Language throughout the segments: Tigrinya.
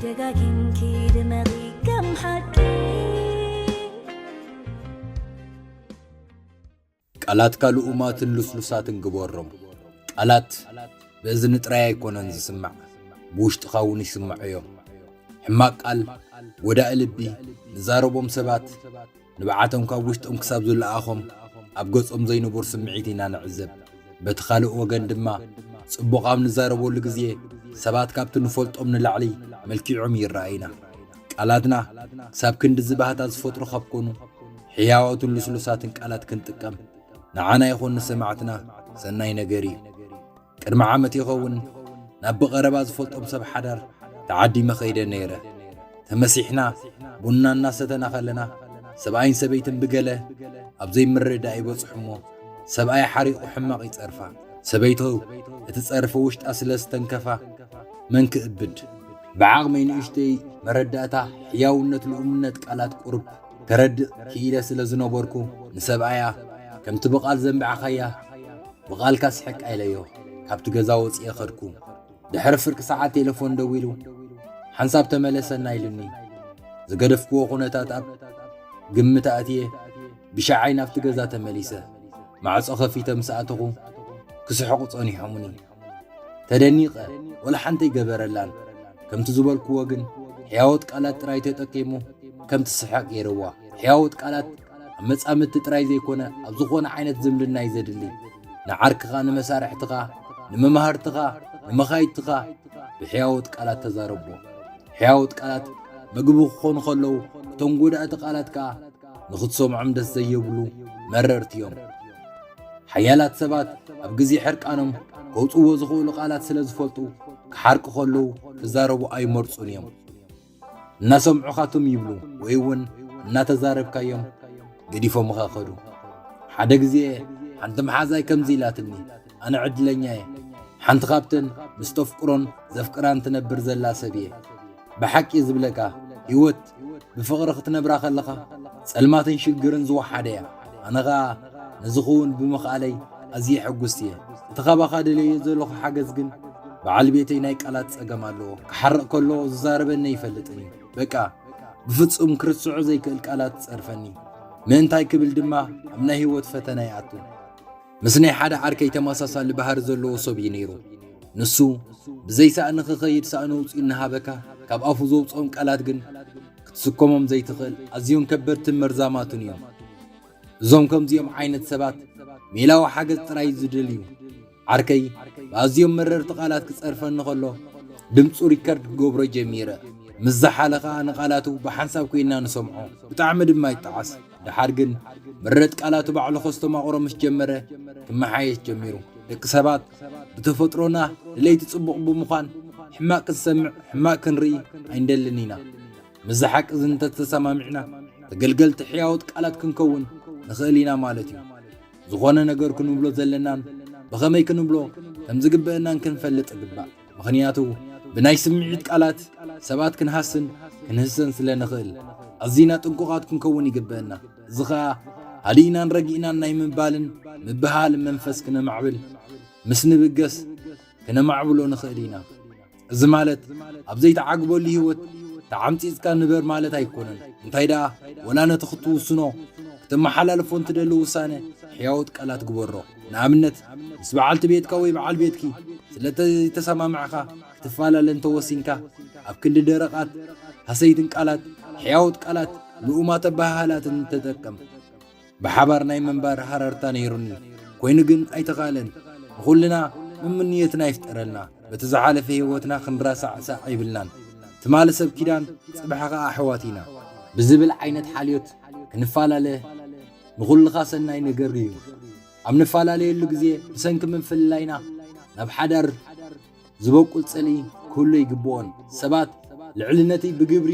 ደጋጊምኪ ድመቒ ከም ሓቂ። ቃላትካ ልኡማትን ልስሉሳትን ግበሮም። ቃላት ብእዝኒ ጥራይ ኣይኮነን ዝስማዕ፣ ብውሽጥኻ እውን ይስምዑ እዮም። ሕማቕ ቃል፣ ጎዳኢ ልቢ ንዛረቦም ሰባት፣ ንብዓቶም ካብ ውሽጦም ክሳብ ዝለኣኾም ኣብ ገጾም ዘይንቡር ስምዒት ኢና ንዕዘብ። በቲ ካልእ ወገን ድማ፣ ጽቡቕ ኣብ ንዛረበሉ ግዜ፣ ሰባት ካብቲ ንፈልጦም ንላዕሊ መልኪዖም ይረኣዩና። ቃላትና ክሳብ ክንድዚ ባህታ ዝፈጥሩ ካብ ኮኑ፣ ሕያዋትን ልስሉሳትን ቃላት ክንጥቀም፣ ንዓና ይኹን ንሰማዕትና ሰናይ ነገር እዩ። ቅድሚ ዓመት ይኸውን፣ ናብ ብቐረባ ዝፈልጦም ሰብ ሓዳር ተዓዲመ ኸይደ ነይረ። ተመሲሕና ቡና እናሰተና ኸለና፣ ሰብኣይን ሰበይትን ብገለ ኣብ ዘይምርድዳእ ይበጽሑ እሞ፣ ሰብኣይ ሓሪቑ ሕማቕ ይጸርፋ። ሰበይቱ እቲ ጸርፊ ውሽጣ ስለ ዝተንከፋ፣ መን ክእብድ? ብዓቕመይ ንእሽተይ መረዳእታ፣ ሕያውነት፣ ልኡምነት ቃላት ቁሩብ ከረድእ ክኢለ ስለ ዝነበርኩ፣ ንሰብኣያ ከምቲ ብቓል ዘንብዓኻያ ብቓልካ ስሕቅ ኢለዮ፣ ካብቲ ገዛ ወጺኤ ኸድኩ። ድሕሪ ፍርቂ ሰዓት ቴሌፎን ደዊሉ፣ ሓንሳብ ተመለሰና ኢሉኒ። ዝገደፍክዎ ኩነታት ኣብ ግምት ኣእትየ፣ ብሻዓይ ናብቲ ገዛ ተመሊሰ። ማዕጾ ከፊተ ምስ ኣተኹ፣ ክስሕቁ ጸኒሖምኒ። ተደኒቐ፣ ወላ ሓንቲ ኣይገበረላን። ከምቲ ዝበልክዎ ግን፣ ሕያዎት ቃላት ጥራይ ተጠቂሙ፣ ከም ትስሕቕ ገይርዋ። ሕያዎት ቃላት ኣብ መጻምድቲ ጥራይ ዘይኮነ፣ ኣብ ዝኾነ ዓይነት ዝምድና እዩ ዘድሊ። ንዓርክኻ፣ ንመሳርሕትኻ፣ ንመማህርትኻ፣ ንመኻይድትኻ ብሕያዎት ቃላት ተዛረቦ። ሕያዎት ቃላት መግቢ ክኾኑ ከለዉ፣ እቶም ጎዳእቲ ቃላት ከኣ ንኽትሰምዖም ደስ ዘየብሉ መረርቲ እዮም። ሓያላት ሰባት ኣብ ግዜ ሕርቃኖም ከውጽእዎ ዝኽእሉ ቃላት ስለ ዝፈልጡ፣ ክሓርቁ ከለዉ ክዛረቡ ኣይመርጹን እዮም። እናሰምዑኻ ትም ይብሉ ወይ እውን እናተዛረብካዮም ገዲፎምኻ ኸዱ። ሓደ ግዜ ሓንቲ መሓዛይ ከምዚ ኢላትኒ፣ ኣነ ዕድለኛ እየ። ሓንቲ ካብተን ምስ ተፍቅሮን ዘፍቅራን ትነብር ዘላ ሰብ እየ። ብሓቂ ዝብለካ፣ ህይወት ብፍቕሪ ክትነብራ ከለኻ፣ ጸልማትን ሽግርን ዝወሓደ እያ። ኣነ ኸኣ ነዚ ክውን ብምኽኣለይ ኣዝየ ሕጉስቲ እየ። እቲ ካባኻ ደልየዮ ዘለኹ ሓገዝ ግን፣ በዓል ቤተይ ናይ ቃላት ጸገም ኣለዎ። ክሓርቕ ከሎ ዝዛረበኒ ኣይፈልጥን እዩ። በቃ፣ ብፍጹም ክርስዖ ዘይክእል ቃላት ትጸርፈኒ። ምእንታይ ክብል ድማ ኣብ ናይ ህይወት ፈተና ይኣቱ። ምስ ናይ ሓደ ዓርከይ ተመሳሳሊ ባህሪ ዘለዎ ሰብ እዩ ነይሩ። ንሱ ብዘይ ሳእኒ ክኸይድ ሳእኒ ኣውጺኡ እናሃበካ፣ ካብ ኣፉ ዘውጽኦም ቃላት ግን ክትስከሞም ዘይትኽእል ኣዝዮም ከበድትን መርዛማትን እዮም። እዞም ከምዚኦም ዓይነት ሰባት ሜላዊ ሓገዝ ጥራይ ዝደልዩ። ዓርከይ ብኣዝዮም መረርቲ ቃላት ክጸርፈኒ ከሎ፣ ድምጹ ሪከርድ ክገብሮ ጀሚረ። ምስ ዝሓለ ኸኣ ንቓላቱ ብሓንሳብ ኮይንና ንሰምዖ። ብጣዕሚ ድማ ይጠዓስ። ደሓር ግን ምረጥ ቃላቱ ባዕሉ ከስተማቕሮ ምስ ጀመረ፣ ክመሓየሽ ጀሚሩ። ደቂ ሰባት ብተፈጥሮና ንለይቲ ጽቡቕ ብምዃን፣ ሕማቕ ክንሰምዕ፣ ሕማቕ ክንርኢ ኣይንደልን ኢና። ምስዚ ሓቂ እዚ እንተተሰማሚዕና፣ ተገልገልቲ ሕያዎት ቃላት ክንከውን ንኽእል ኢና ማለት እዩ። ዝኾነ ነገር ክንብሎ ዘለናን ብኸመይ ክንብሎ ከም ዝግበአናን ክንፈልጥ ይግባእ። ምኽንያቱ፣ ብናይ ስምዒት ቃላት ሰባት ክንሃስን ክንህሰን ስለ ንኽእል፣ ኣዚና ጥንቁቓት ክንከውን ይግበአና። እዚ ኸኣ፣ ሃዲእናን ረጊእናን ናይ ምባልን ምብህሃልን መንፈስ ክነማዕብል፣ ምስ ንብገስ፣ ክነማዕብሎ ንኽእል ኢና። እዚ ማለት፣ ኣብ ዘይተዓግበሉ ህይወት ተዓምጺጽካ ንበር ማለት ኣይኮነን። እንታይ ደኣ፣ ወላ ነቲ ክትውስኖ፣ ክትመሓላልፎን ትደሊ ውሳነ፣ ሕያዎት ቃላት ግበሮ። ንኣብነት፣ ምስ በዓልቲ ቤትካ ወይ በዓል ቤትኪ ስለ ዘይተሰማማዕካ ክትፈላለ እንተወሲንካ፣ ኣብ ክንዲ ደረቓት ሃሰይትን ቃላት፣ ሕያዎት ቃላት፣ ልኡማት ኣበሃህላትን ተጠቀም። ብሓባር ናይ ምንባር ሃረርታ ነይሩኒ። ኮይኑ ግን ኣይተኻእለን። ንኹልና ምምንየትና ይፍጠረልና። በቲ ዝሓለፈ ህይወትና ክንረሳዕሳዕ ኣይብልናን። ትማሊ ሰብ ኪዳን፣ ጽባሕ ኸኣ ኣሕዋት ኢና ብዝብል ዓይነት ሓልዮት ክንፈላለ ንኹልኻ ሰናይ ነገር እዩ። ኣብ ንፈላለየሉ ግዜ ብሰንኪ ምፍልላይና ናብ ሓዳር ዝበቁል ጽልኢ ክህሉ ይግብኦን። ሰባት ልዕሊ ነቲ ብግብሪ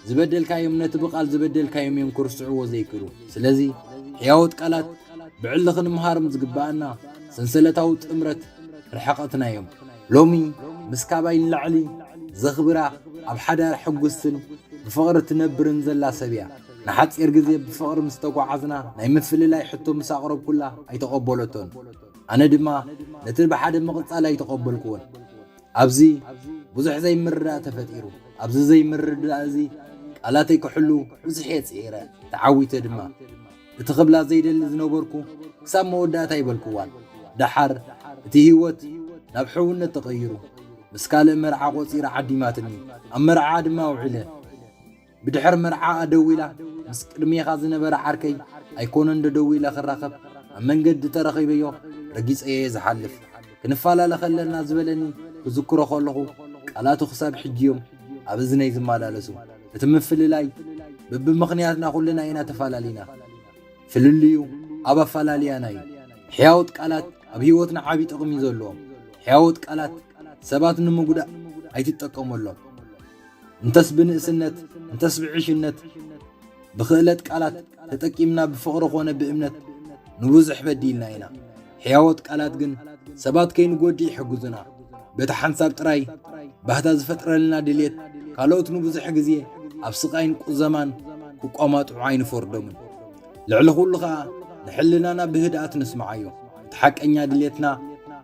ዝበደልካዮም፣ ነቲ ብቓል ዝበደልካዮም እዮም ክርስዕዎ ዘይክእሉ። ስለዚ ሕያዎት ቃላት ብዕሊ ክንምሃሮም ዝግብኣና ሰንሰለታዊ ጥምረት ርሕቐትና እዮም። ሎሚ ምስ ካባይ ንላዕሊ ዘኽብራ፣ ኣብ ሓዳር ሕጉስትን ብፍቕሪ ትነብርን ዘላ ሰብ እያ። ንሓጺር ግዜ ብፍቕሪ ምስ ተጓዓዝና፣ ናይ ምፍልላይ ሕቶ ምስ ኣቕረብኩላ ኣይተቐበለቶን። ኣነ ድማ ነቲ ብሓደ ምቕጻል ኣይተቐበልኩዎን። ኣብዚ ብዙሕ ዘይምርዳእ ተፈጢሩ። ኣብዚ ዘይምርዳእ እዚ ቃላተይ ክሕሉ ብዙሕ እየ ጽዒረ፣ ተዓዊተ ድማ። እቲ ክብላ ዘይደሊ ዝነበርኩ ክሳብ መወዳእታ ኣይበልኩዋን። ደሓር እቲ ህይወት ናብ ሕውነት ተቐይሩ። ምስ ካልእ መርዓ ቆጺራ ዓዲማትኒ። ኣብ መርዓ ድማ ውዒለ። ብድሕር መርዓኣ ደዊላ፣ ምስ ቅድሜኻ ዝነበረ ዓርከይ ኣይኮነን ዶ ደዊለ ክራኸብ፣ ኣብ መንገዲ ተረኺበዮ፣ ረጊጸዮ እየ ዝሓልፍ። ክንፈላለ ከለና ዝበለኒ ክዝክሮ ከለኹ፣ ቃላቱ ክሳብ ሕጂ እዮም ኣብ እዝነይ ዝመላለሱ። እቲ ምፍልላይ በብምኽንያትና ኩልና ኢና ተፈላለና። ፍልልዩ ኣብ ኣፈላልያና እዩ። ሕያዎት ቃላት ኣብ ህይወትና ዓቢ ጥቕሚ እዩ ዘለዎም። ሕያዎት ቃላት ሰባት ንምጉዳእ ኣይትጠቀመሎም። እንተስ ብንእስነት፣ እንተስ ብዕሽነት፣ ብኽእለት ቃላት ተጠቂምና ብፍቕሪ ኾነ ብእምነት ንብዙሕ በዲልና ኢና። ሕያዎት ቃላት ግን ሰባት ከይንጎድእ ይሕግዙና። በቲ ሓንሳብ ጥራይ ባህታ ዝፈጥረልና ድልየት፣ ካልኦት ንብዙሕ ግዜ ኣብ ስቓይን ቁዘማን ክቋማጥዑ ኣይንፈርዶምን። ልዕሊ ኩሉ ኸኣ ንሕልናና ብህድኣት ንስምዓዮ። እቲ ሓቀኛ ድልየትና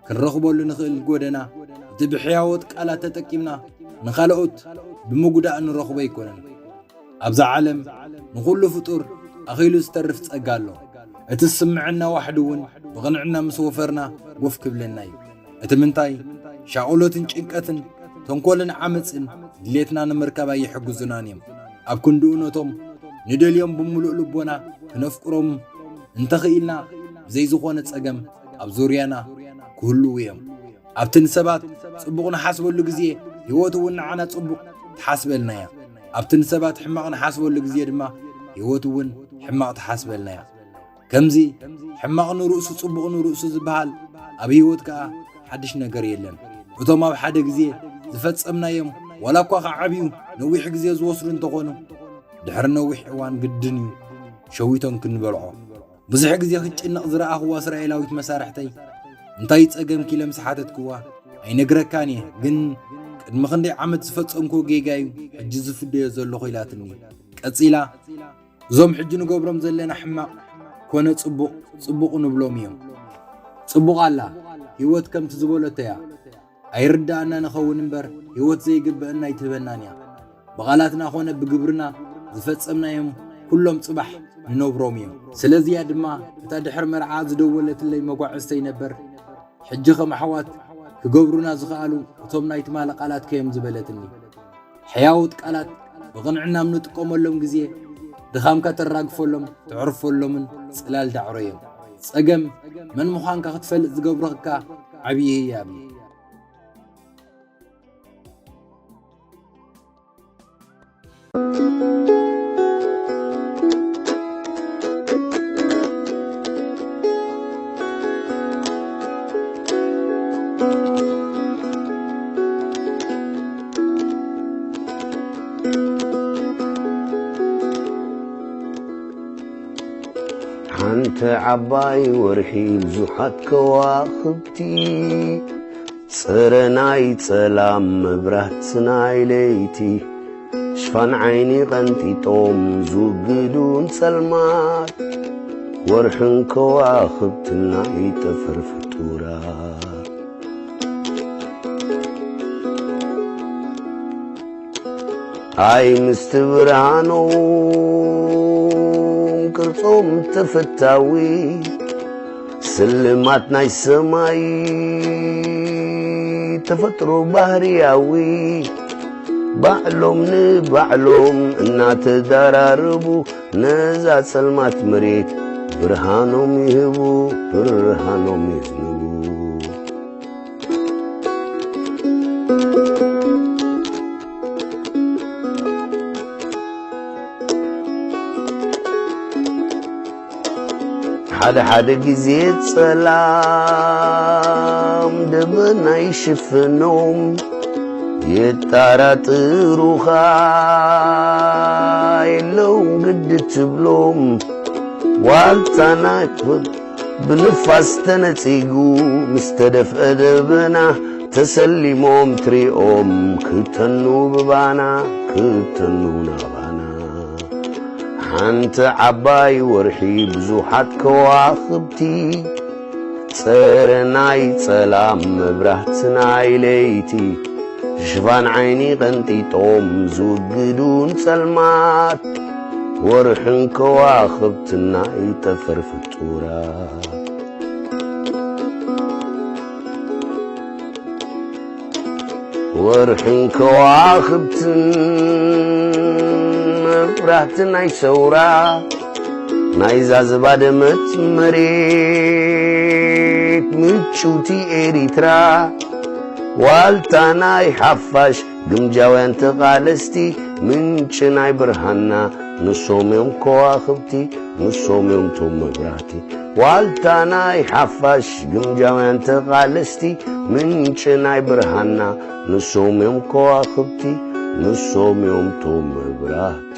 ክንረኽበሉ ንኽእል ጎደና፣ እቲ ብሕያዎት ቃላት ተጠቂምና ንኻልኦት ብምጉዳእ ንረኽቦ ኣይኮነን። ኣብዛ ዓለም ንኹሉ ፍጡር ኣኺሉ ዝተርፍ ጸጋ ኣሎ። እቲ ዝስምዐና ዋሕዲ እውን ብቕንዕና ምስ ወፈርና ጎፍ ክብለና እዩ። እቲ ምንታይ ሻቕሎትን ጭንቀትን ተንኮልን ዓመጽን ድሌትና ንምርካብ ኣይሕግዙናን እዮም። ኣብ ክንድኡ ነቶም ንደልዮም ብምሉእ ልቦና ክነፍቅሮም እንተኽኢልና ብዘይ ዝኾነ ጸገም ኣብ ዙርያና ክህልዉ እዮም። ኣብቲ ንሰባት ጽቡቕ ንሓስበሉ ግዜ ህይወት እውን ንዓና ጽቡቕ ትሓስበልና እያ። ኣብቲ ንሰባት ሕማቕ ንሓስበሉ ግዜ ድማ ህይወት እውን ሕማቕ ትሓስበልና እያ። ከምዚ ሕማቕ ንርእሱ ጽቡቕ ንርእሱ ዝበሃል ኣብ ህይወት ከኣ ሓድሽ ነገር የለን። እቶም ኣብ ሓደ ግዜ ዝፈጸምናዮም ዋላ እኳ ክዓብዩ ነዊሕ ግዜ ዝወስዱ እንተኾኑ ድሕሪ ነዊሕ እዋን ግድን እዩ ሸዊቶም ክንበልዖ። ብዙሕ ግዜ ክትጭነቕ ዝረኣኽዋ እስራኤላዊት መሳርሕተይ እንታይ ጸገምኪ ኢለ ምስ ሓተትክዋ ኣይነግረካን እየ፣ ግን ቅድሚ ክንደይ ዓመት ዝፈጸምክዎ ጌጋ እዩ ሕጂ ዝፍደዮ ዘለኹ ኢላትኒ። ቀጺላ እዞም ሕጂ ንገብሮም ዘለና ሕማቕ ኮነ ጽቡቕ ጽቡቕ ንብሎም እዮም። ጽቡቕ ኣላ ህይወት ከምቲ ዝበለቶ እያ። ኣይርድኣና ንኸውን እምበር ህይወት ዘይግበአና ኣይትህበናን እያ። ብቓላትና ኾነ ብግብርና ዝፈጸምናዮም ኩሎም ጽባሕ ንነብሮም እዮም። ስለዚያ ድማ እታ ድሕሪ መርዓ ዝደወለትለይ መጓዕዝተይ ነበር ሕጂ ከም ኣሕዋት ክገብሩና ዝኸኣሉ እቶም ናይ ትማሊ ቃላትካ እዮም ዝበለትኒ። ሕያውት ቃላት ብቕንዕና ኣብ ንጥቀመሎም ግዜ ድኻምካ ተራግፈሎም፣ ተዕርፈሎምን ጽላል ዳዕሮ እዮም። ጸገም መን ምዃንካ ክትፈልጥ ዝገብረካ ዓብዪ ህያብ እዩ። ሓንቲ ዓባይ ወርሒ ብዙሓት ከዋኽብቲ፣ ጸረ ናይ ጸላም መብራት ናይ ለይቲ፣ ሽፋን ዓይኒ ቀንጢጦም ዝውግዱ ንጸልማት፣ ወርሕን ከዋኽብትን ናይ ጠፈር ፍጡራት። ኣይ ምስቲ ብርሃኖም ቅርጾም ተፈታዊ፣ ስልማት ናይ ሰማይ ተፈጥሮ ባህርያዊ፣ ባዕሎም ንባዕሎም እናተዳራረቡ ነዛ ጸልማት መሬት ብርሃኖም ይህቡ፣ ብርሃኖም የዝንቡ። ሓደ ሓደ ግዜ ጸላም ደበና ይሽፍኖም፣ የጣራጥሩኻ የለውን ግዲ ትብሎም። ዋልታ ናይ ብንፋስ ተነጺጉ ምስ ተደፍአ ደበና፣ ተሰሊሞም ትሪኦም ክተኑ ብባና፣ ክተኑ ናባና። ሓንቲ ዓባይ ወርሒ ብዙሓት ከዋኽብቲ፣ ጸረ ናይ ጸላም መብራህቲ ናይ ለይቲ፣ ሽፋን ዓይኒ ቀንጢጦም ዝውግዱን ጸልማት፣ ወርሕን ከዋኽብትን ናይ ጠፈር ፍጡራት። ወርሕን ከዋኽብትን መብራህቲ ናይ ሰውራ፣ ናይዛ ዝባደመት መሬት ምጭውቲ ኤሪትራ፣ ዋልታ ናይ ሓፋሽ ግምጃውያን ተቓለስቲ፣ ምንጪ ናይ ብርሃንና ንሶም እዮም ከዋኽብቲ፣ ንሶም እዮም ቶም መብራህቲ። ዋልታ ናይ ሓፋሽ ግምጃውያን ተቓለስቲ፣ ምንጪ ናይ ብርሃንና ንሶም እዮም ከዋኽብቲ፣ ንሶም እዮም ቶም መብራህቲ።